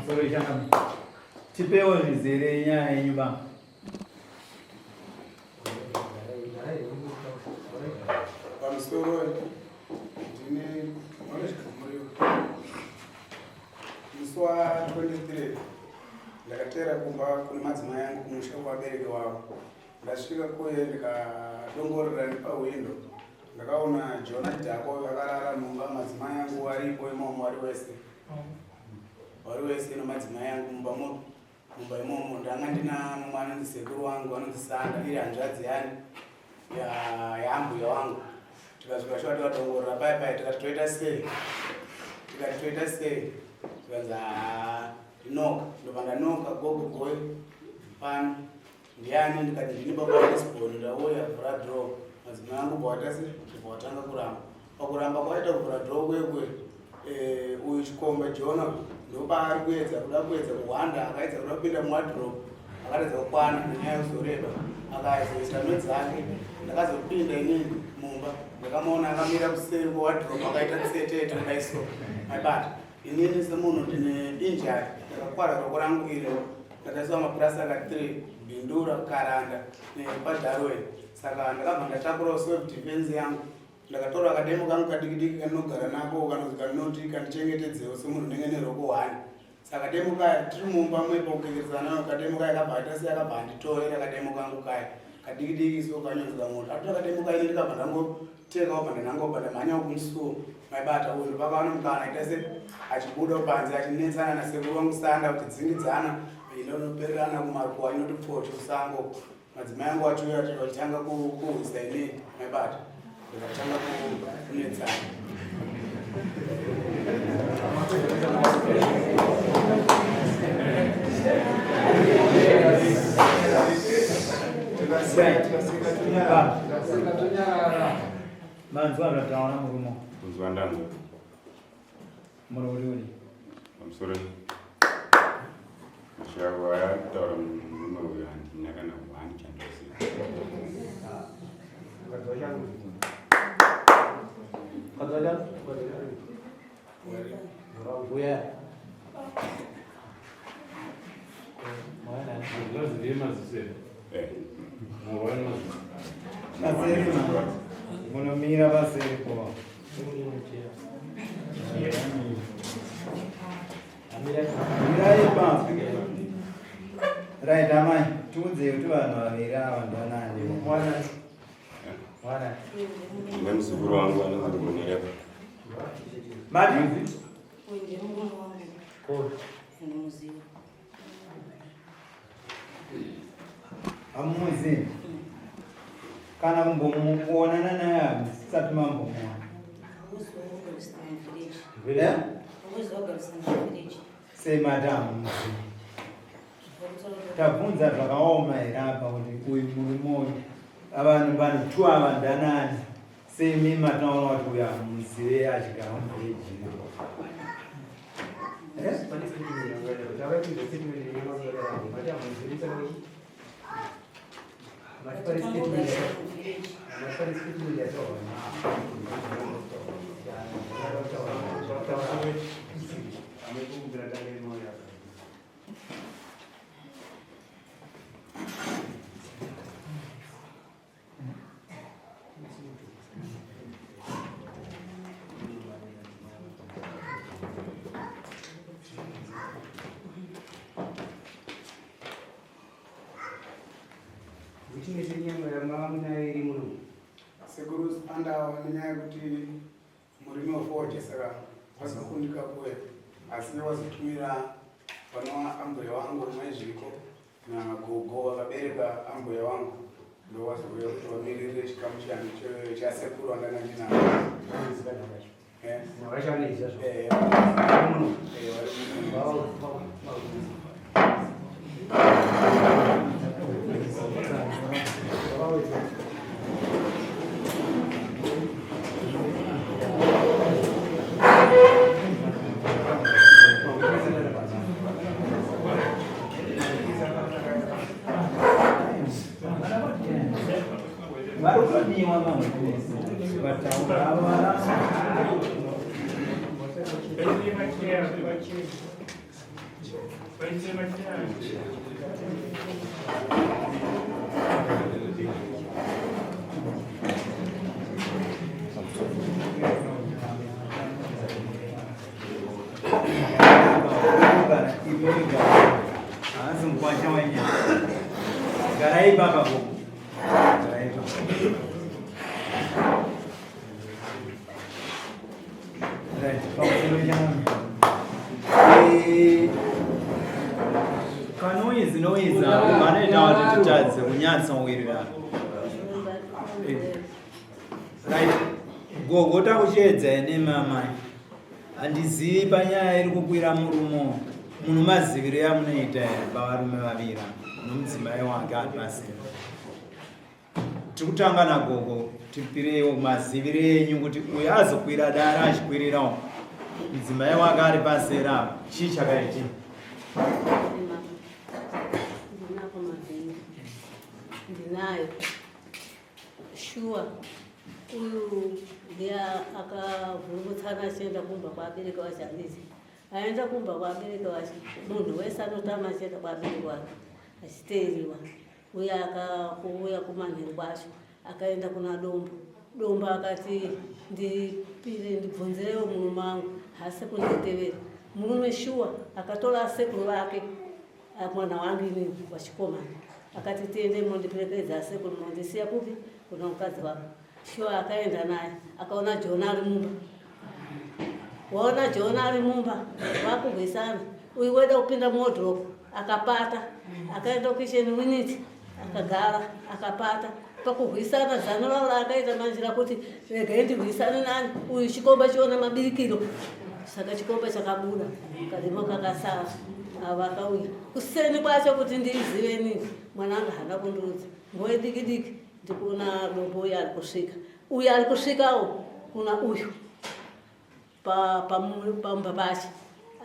Pamusoro ichangamire. Tipewo zvizere nyaya yenyu baba. Pamusoro ndine muriwo. Musi wa 23 ndakateera kumba kune madzimai angu kumusha kuvabereki wavo. Ndasvika kuye ndikadongorera nepahwindo ndakaona Jona Dhako akarara mumba madzimai angu aripo imomo wari wese wari wese nemadzimai angu mumba mo mumba imomo ndanga ndina mumwe anonzi sekuru wangu anonzi Sanda iri hanzvadzi yani yaambuya wangu tikasvika shuwa tikadongorera pai pai tikati toita sei tikati toita sei tikanzi haa ndinoka ndobva ndanoka gogo goi pano Ndiani ndikati ndini baba vaLisbon ndauya vhura door madzimai angu bva watasi bva watanga kuramba pakuramba kwaita kuvhura door kwekwe eh, uyu chikomba Jona ndopaari kuedza kuda kuedza kuhwanda akaedza kuda kupinda muwadrop akaredza kukwana nenyaya yekuzoreba akazoita nedzake ndakazopinda inini mumba ndakamuona akamira kuseri kwewadrop akaita tsetete kudai so maibata Inini semunhu ndine injury ndakakwara roko rangu iri ndakaiswa mapurasa ka 3 Bindura, Karanda nepaDarwin saka ndakabva ndatakurawo self defense yangu ndakatora kademo kangu kadikidiki kandinogara nako kanonzi kanoti kandichengetedzewo semunhu ndenge neroko one saka demo kaya tiri mumba mwepo kukekeresana nayo kademo kaya kabva aita sei akabva anditorera kademo kangu kaya kadikidiki so kanyonzi kamoto atora kademo kaya ini ndikabva ndango Teka wabva ndanangoba ndamhanya kumusuo maibata uyu ndopakawana mukana aita se achibuda panze achinetsana nasekuru wangu Sanda kuti dzingidzana inonopererana kumarukuwa inoti pfocho sango madzimai angu achiuya vachitanga kuhwisa inini maibata ndikatanga kunetsana. Manzwa zvataura murume. Kunzwa ndanzwa. Muri uri uri. Pamusoro. Mashoko aya kutaura murume uyu handina kana one chandoziva. Munomira paseri po. Mirai pa. Right amai, tiudzei kuti vanhu vaviri ava ndanani. Nemuzukuru wangu anonzi Rugonereva. Mati? Hamumuzivi? Kana kumbomuonana naye hamusati mambomuona? Eh? Sei mati hamumuzivi? Tabvunza zvakaoma here apa kuti uyu murume uyu vanhu vanhu two ava ndanani sei mi mataona kuti uyu hamuzive achigara muvhireji Sekuru andawa nenyaya yekuti Murimi wefodya saka wazokundika kuya asi wazotumira vana ambuya wangu maizviko nagogo vakabereka ambuya wangu ndowazouya kuti vamiririre chikamu changu chasekuru vandanga ndinavo. Eh? Eh, eh, vari muno. Vari kutodiwa mamwe vataura vana. Haasi mukwasha wenyaya. Garai baba gogo. Garai baba. Right, pamusoro changu. Eh, Kanoizi noiza vanoita kuti titadze kunyatsowirirana. Eh, Right, gogo takuchiedza ine mamai. Handizivi panyaya iri kukwira murume uyu. Munhu maziviro yamunoita here pavarume vaviri ava nomudzimai wake ari pasina. Tiri kutanga nagogo tipireiwo maziviro enyu kuti uyu azokwira dare achikwirirawo mudzimai wake ari pasera apa chii chakaitika? Ndinako mavhiri. Ndinayo. Shuwa uyu ndiye akavhundutsana achienda kumba kwabereki wacho handiti aenda kumba kwabereki wacho munhu wese anotama achienda kwabereki wake achiteeriwa uye akakuuya kumanheru kwacho akaenda kuna dombo dombo akati ndipire ndibvunzirewo murume wangu haasi kunditevera murume shuwa akatora asekuru vake Mwana wangu ini wachikomana akati tiende mondiperekedza asekuru mondisiya kupi kuna mukadzi wako. Shuwa akaenda naye akaona Jona ari mumba. Waona Jona ari mumba vakurwisana. Uyu weda kupinda muwardrobe akapata akaenda kitchen unit akagara akapata pakurwisana zano ravo raakaita manje rakuti regai ndirwisane nani uyu chikomba chiona mabirikiro saka chikomba chakabuda kadimo kakasara ava akauya kuseni kwacho kuti ndiizive nini mwana anga haana kundiudza nguva diki diki ndikuona dombo uyo ari kusvika uyo ari kusvikawo kuna uyu pamumba pacho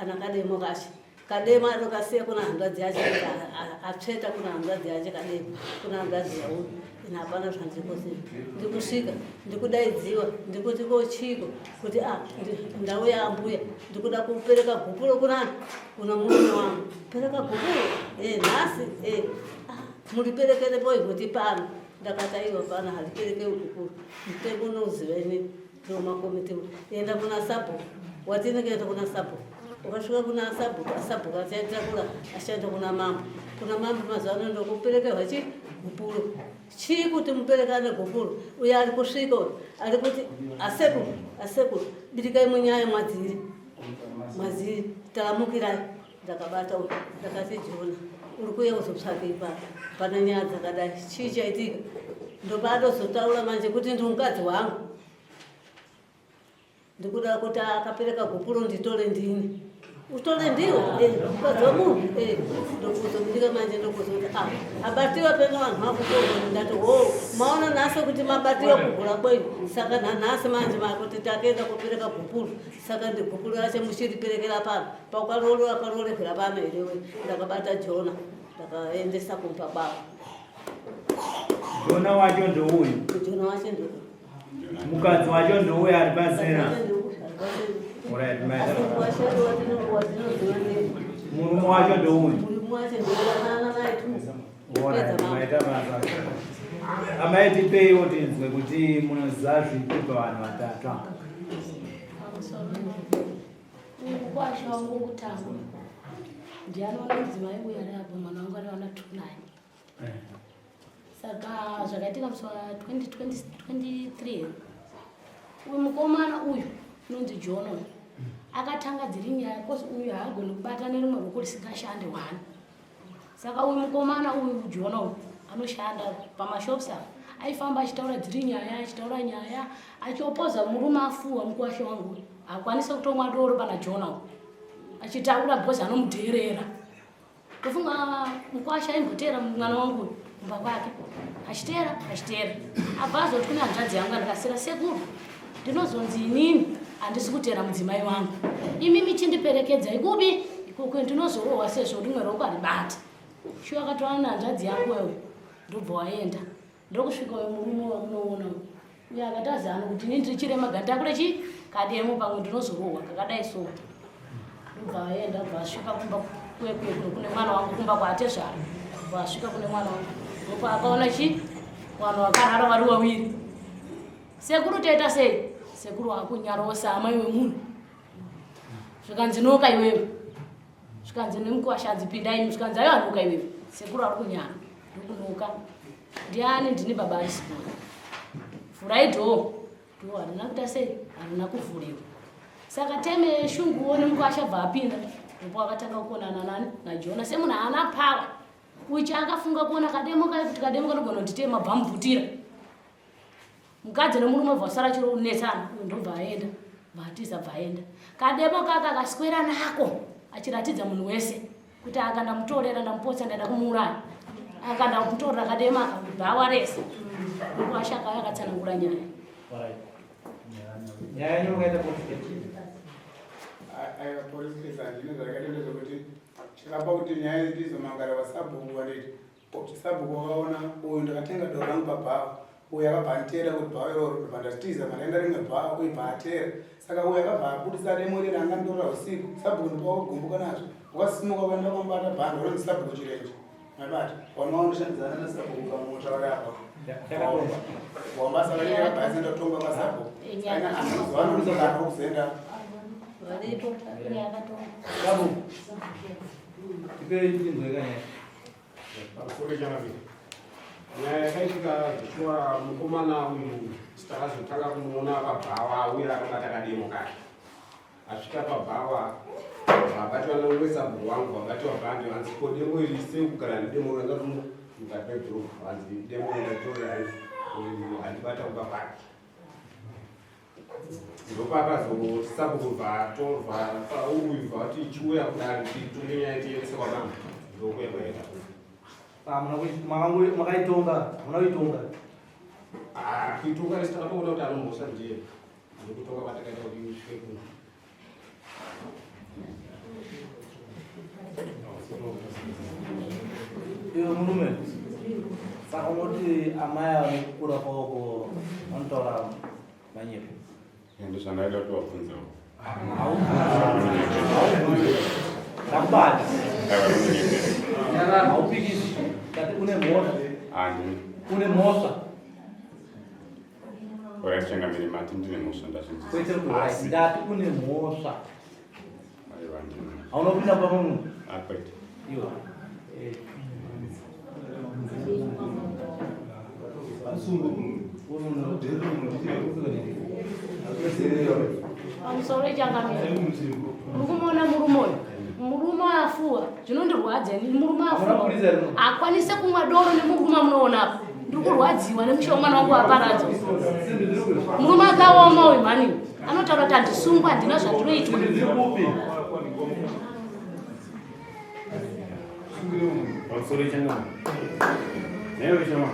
ana kademo kacho kademo anokasiya kuna hanzvadzi yacho kuti atsveta kuna hanzvadzi yacho kademo kuna hanzvadzi yauyu ina hapana zvandiri ndikusvika ndikudaidziwa ndikuti ko chiko kuti a ah, ndauya ambuya ndikuda kupereka gupuro kunani kuna murume wangu pereka gupuro e nhasi e ah, muriperekere poi kuti pano ndakataiwa pano hariperekewi gupuro mutemo unoziva inini ndomakomiti enda kuna sabhuku watini kuenda kuna sabhuku ukasvika kuna sabhuku asabhuku achatakura achaenda kuna mambo kuna mambo mazuva ano ndokuperekerwa chi gupuro chii kuti muperekane gupuro uyo ari kusvika uyo ari kuti asekuru asekuru birikai munyaya mwadziri mwadziri taramukirai ndakabata uyu ndakati jona uri kuuya kuzotsvakei pano pana nyaya dzakadai chii chaitika ndopaatozotaura manje kuti ndi mukadzi wangu ndikuda kuti akapereka gupuro nditore ndini utore ndiwo eh, mukadzi wemunhu eh, ndokuzobudika manje ndokuzoti ah, abatiwa pena vanhu vakutoona ndati ho maona nhasi kuti mabatiwa kugura kwenyu saka nhanhasi manje makuti takaenda kupereka gupuro saka ndigupuro racho muchiriperekera pano paukaroorwa akaroorerwa pano here we ndakabata jona ndakaendesa kumba kwavo Jona wacho ndouyu. Jona wacho ndouyu. Mukadzi wacho ndouyu ari pasina. Alright, mai. Murume wacho ndouyu. Murume wacho ndouyu naye tu. Alright, maita basa. Amai tipeiwo tinzwe kuti munoziva zvipi pavanhu vatatu ava. Mukwasha wangu wokutanga ndiye anoona mudzimai uyu ari apo mwana wangu anowana tunani eh. Saka zvakaitika musi wa 2023 uyu mukomana uyu unonzi John uyu akatanga dziri nyaya kozi uyu haagoni kubata nerimwe roko risingashande one Saka uyu mukomana uyu Jona uyu anoshanda pamashops apa aifamba achitaura dziri nyaya achitaura nyaya achiopoza murume afuwa mukuwasha wangu uyu hakwanise kutomwa doro pana Jona uyu achitaura because anomudheerera tofunga mukwasha aimboteera mwana wangu uyu kumba kwake achiteera achiteera abva azoti kune hanzvadzi yangu andikasira sekuru ndinozonzi inini handisi kuteera mudzimai wangu imimi chindiperekedzai kupi ikoko ndinozorohwa sezvo rimwe roko haribati shuwa akatorana nehanzvadzi yangu wewe ndobva waenda ndokusvika uyo murume wamunoona uyo akati azano kuti ini ndiri chirema gandakure chi kademo pamwe ndinozorohwa kakadai so ndobva waenda bva asvika kumba Kuye kuye kuno kune mwana wangu kumba kwaatezvara. Vasvika kune mwana wangu. Ndopaakaona chi vanhu vakarara vari wawiri. Sekuru toita sei? Sekuru wakunyarawo saamai wemunhu. Zvikanzi noka iwewe. Zvikanzi nemukwasha hanzi pinda imi. Zvikanzi aiwa noka iwewe. Sekuru ari kunyara. Ndokunoka. Ndiani ndini baba Arisiponi. Vhurai dhoo. Dhoo harina kuita sei? Harina kuvhuriwa. Saka teme shunguwo nemukwasha bva apinda. Ndipo akatanga kuonana nani? NaJona. Semunhu haana power. Uchi akafunga kuona kademo kaye kuti kademo kanogona kunditema bva mubvutira. Mukadzi nemurume bva vasara chiro kunetsana. Uyu ndobva aenda. Bva atiza bva aenda. Kademo kaka akaswera nako achiratidza munhu wese kuti aka ndamutorera ndamupotsa ndaida kumuuraya. Aka ndamutorera kademo aka bhawa rese. Mukwasha akauya akatsanangura nyaya. Nyaya yenyu makaita police case. Aiwa, police case handina. Zvakaita ndezvekuti chakapa kuti nyaya izomangara vasabhuku vanditi sabhuku wakaona uyu ndakatenga doro rangu pabhawa, uyu akabva anditeera kuti bhawa iroro, ndobva ndatiza, mandaenda rimwe bhawa, uyu bva ateera. Saka uyu akabva abudisa demo riri anga ndorora usiku. Sabhuku ndopawagumbuka nazvo, wakasimuka ukaenda kwamubata bhando ronzi sabhuku Chirenje mabata wanowanoshandidzana nasabhuku kamutsva vari apa wambasa vainge azoenda kutonga kwasabhuku vanomusangano wokuzoenda. Varipo. Nyaya yakatonga. Sabhuku. Tipei tinzwe kanyaya. Pamusoro changamire, nyaya yakaitika zvichiwa mukomana uyu takazotanga kumuona pabhawa uye akabata kademo kake. Asvika pabhawa vabatwa nowesabhuku wangu, vabatiwa bhandi, vanzi ko demo iri sei kugara nedemo ranga rino mukati medhorobha? Vanzi demo ndatorera uyu handibata kumba kwake. Ndopakazosabhuku bvatorwa uyu bva kuti chiuya kudare titonge nyaya tiendese kwamambo. Ndokuya kwaita. Makaitonga, hamuna kuitonga? Ah, kuitonga resi takatoona kuti anomhosva ndiye, ndokutonga kwatakaita kuti isvike kuno. Iwe murume, saka unoti amai ava nekukura kwavo vanotaura manyepo? Ende zvandaida kutovabvunzawo. Ndakubata. Aiwa, unonyepera. Haupikisi kati une mhosva? Handini. Une mhosva? Alright, changamire, mati ndine mhosva, ndazvinzwisisa. Kwete kurai. Ndati une mhosva. Aiwa, ndine. Hauna kupinda pamwe munhu? Ah, kwete. Iwe. Pamusoro ichangamira, muri kumuona murume uyu, murume afuwa zvinondirwadza ini. Murume afuwa akwanise kumwa doro nemurume amunoonapo. Ndiri kurwadziwa nemusha wemwana wangu waparadzwa. Murume akaoma uyu mhani, anotaura kuti handisungwa, handina zvandinoitwa. Pamusoro ichangamire. Newe chama.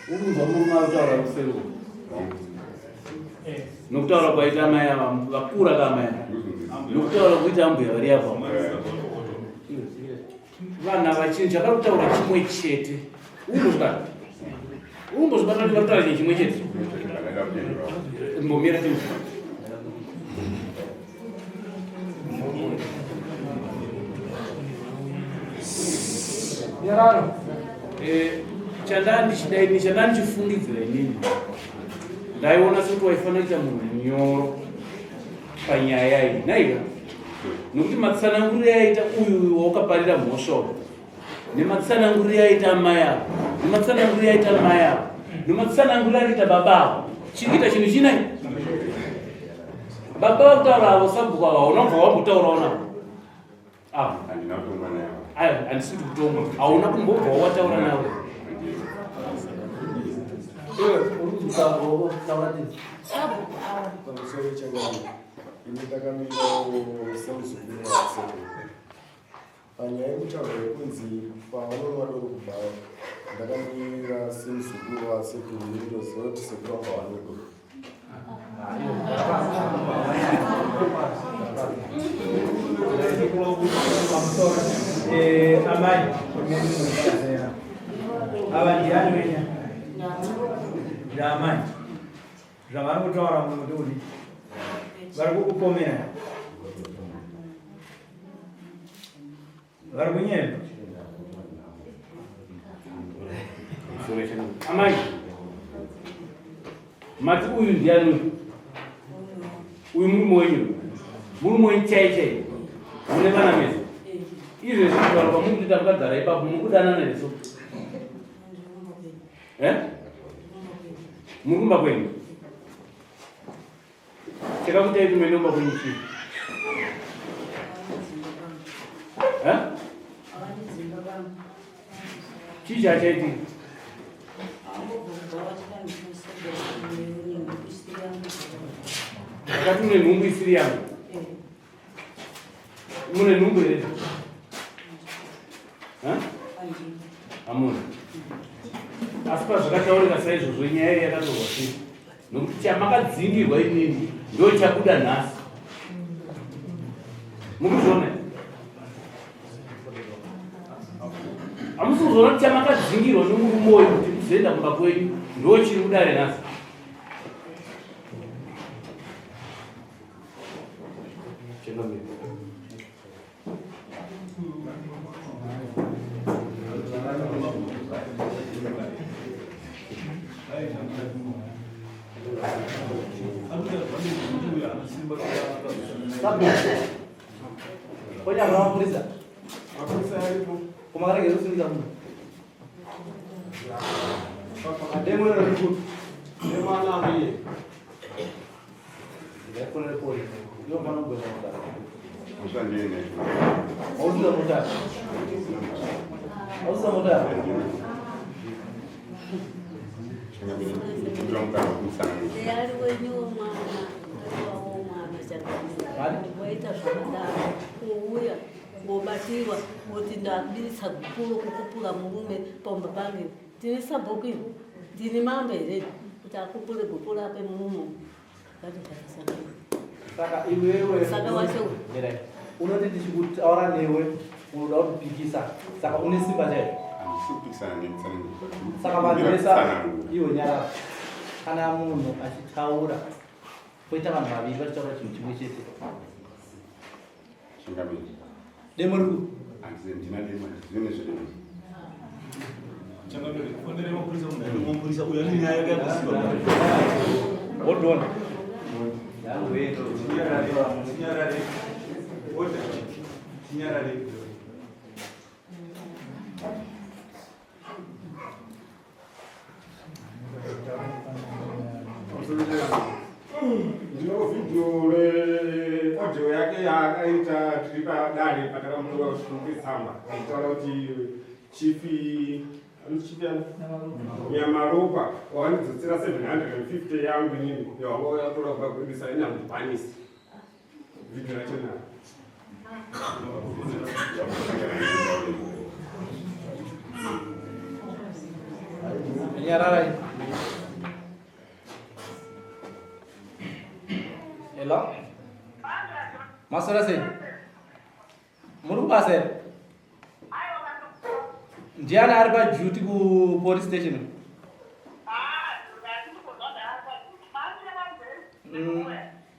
Uri kunzwa murume ari kutaura kuseri uku nokutaura kwaita amai ava vakura kaamai ava, nokutaura kuita ambuya vari apa, vanhu ava chinhu chavari kutaura chimwe chete. Umbozvibata, umbozvibata kuti vari kutaura chinhu chimwe chete. Ndakaida kupindura. Mbomira chinhu. Nyararo. Chandanga ndichida ini, chandanga ndichifungidzira inini, ndaiona sekuti waifanira kuita munhu munyoro panyaya iyi naiga, nokuti matsananguriro yaita uyu waukaparira mhosva uyu, nematsananguriro yaita amai avo, nematsananguriro yaita mai avo, nematsananguriro akaita baba avo, chiri kuita chinhu chinai. Baba vakutaura avo, sabhuku avo, hauna kubva wambotaurawo navo avo? Handina kutongwa naye. Ayo, handisi kuti kutongwa, hauna kumbobva wataura navo? Iwe uri kuzutaura, taura tinzi. Sabhuku ava. Pamusoro changamire, ini ndakamirawo semuzukuru wasekuru panyaya yekutaura yekunzi pavanonwa doro kubhawa. Ndakamira semuzukuru wasekuru, ndoziva kuti sekuru vangu havanwe doro. Pamusoro. Amai, ava ndiani wenya? Ndaamai. Zvavari kutaura munhu kuti vari kukupomera. Vari kunyepa. Amai, mati uyu ndiani uyu? Uyu murume wenyu, murume wenyu chai chai, mune vana mese. Izvezvi kutaura kwamuri kuita mukagara ipapo, muri kudanana nesu eh? Muri kumba kwenyu Chakakutai kuti muende kumba kwenyu chii? Eh? Chii chachaitika? Akati une nhumbu isiri yangu. Mune nhumbu here? Hamuna. Asi pazvakataurika saizvozvo nyaya iyi yakatorwa sei? Nokuti chamakadzingirwa inini ndo chabuda nhasi. Mukuzviona? Hamusi kuzviona kuti chamakadzingirwa nomurume uyu kuti muzoenda kumba kwenyu ndo chiri kudare nhasi? Konya mapurisa. Mapurisa aripo. Kumakarege kusungisa munhu. Demo riri kupi? Demo anaro iye. Ari wenyu mwana ariwawo mwana chakanaka waita zvakadaro kuuya ngobatirwa kuti ndabirisa gupuro kukupura murume pamba pange ndini sabhuku ini ndini mambo here kuti akupure gupuro ape murume Saka iwewe Saka wacho Mirai. Unoti tichikutaura newe unoda kutipikisa. Saka une simba chaizvo. Handisi kupikisana nemutsananguro. Saka vanhu vese iwe nyarara. Kana munhu achitaura poita vanhu vaviri vachitaura chinhu chimwe chete. Changamire. Demo riri kupi? Handisi ndina demo, handizivi nezvedemo. Changamire, fonera mapurisa munhu aende kumapurisa uyo ane nyaya yake yakasiwa. Hold on. Tinyarare, tinyarare. Order. Tinyarare. Ndino video reaudio yake yaakaita tiri padare patakamutora kuti timupe tsamba achitaura kuti chifi chifi Nyamaropa wakandidzosera 750 yangu inini yawanga wakatora kubva kuibisa ini handikwanisi video racho naro Nyararai. Hello? Maswera sei? Muri kubasa here? Ndiani ari paduty kupolice station?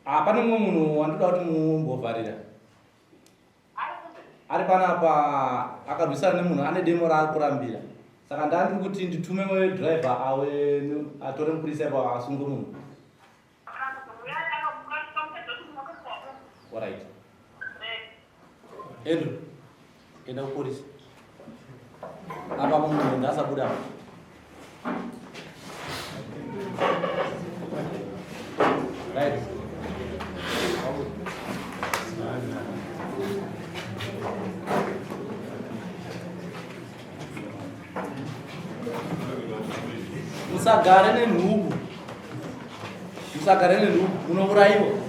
Ah, pane mumwe munhu wandoda kuti mumbovharira. Ari panapa akarwisana nemunhu ane demo raari kurambira. Saka ndandiri kuti nditume driver awe atore mupurisa ipapo asunge munhu. Alright. Andrew, enda kupolisi. Apa munhu ngasabuda apa. Right. Musagare nenhubu. Musagare nenhubu, munourayiwa.